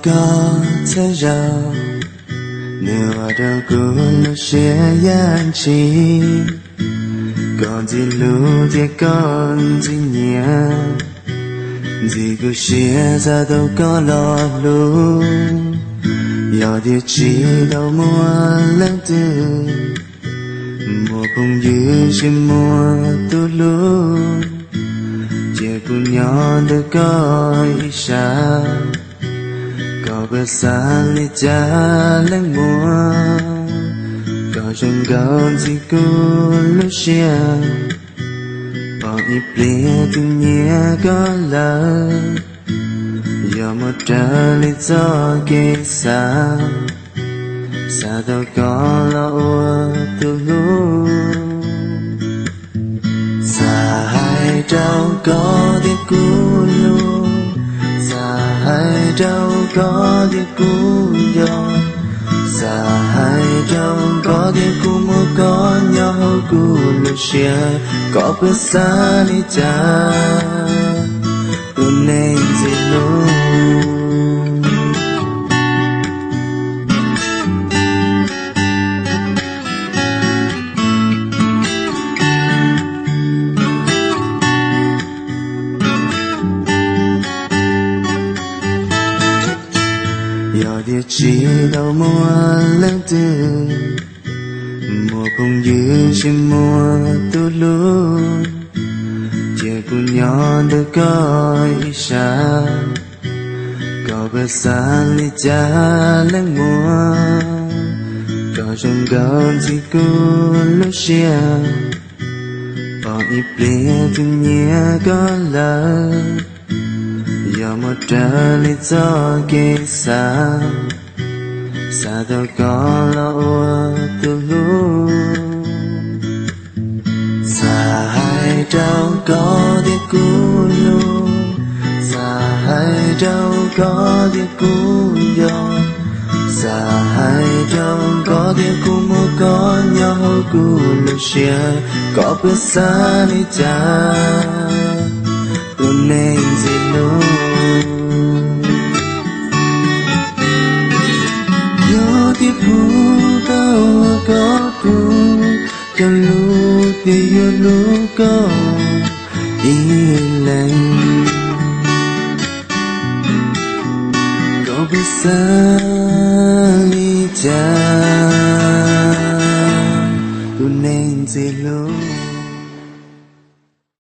Koj txhawb zog, nws ua rau kuv lub siab yam ntshis. Koj ntxim hlub thiab koj ntxim nyiam, ntxim khuv siab txog tau koj los hlub. Yog tias tsis tau muaj leej twg, muaj phooj ywg tsis muaj tus hlub, cia kuv nyob ntawm koj ib sab. Koj puas xav li cas leej muam, koj zoo nkauj ntxim kuv lub siab. Pom ib pliag twb nyiam koj lawm, yog mus raws li txoj kev xav, xav tau koj los ua tus hlub. Xav hais rau koj tias kuv hlub, xav hais rau koj tias kuv nco, xav hais rau koj tias kuv muaj koj nyob hauv kuv lub siab. Koj puas xav li cas, tus neeg ntxim hlub? Yog tias tsis tau muaj leej twg, muaj phooj ywg tsis muaj tus hlub, cia kuv nyob ntawm koj ib sab. Koj puas xav li cas leej muam, koj zoo nkauj ntxim kuv lub siab. Pom ib pliag twb nyiam koj lawm, yog mus raws li txoj kev xav, xav tau koj los ua tus hlub. Xav hais rau koj tias kuv hlub, xav hais rau koj tias kuv nco, xav hais rau koj tias kuv muaj koj nyob hauv kuv lub siab. Koj puas xav li cas, tus neeg ntxim hlub? Yog tias kuv tau ua koj khub, cov lus twb yuav hlub koj ib leeg. Koj puas xav li cas, tus neeg ntxim hlub?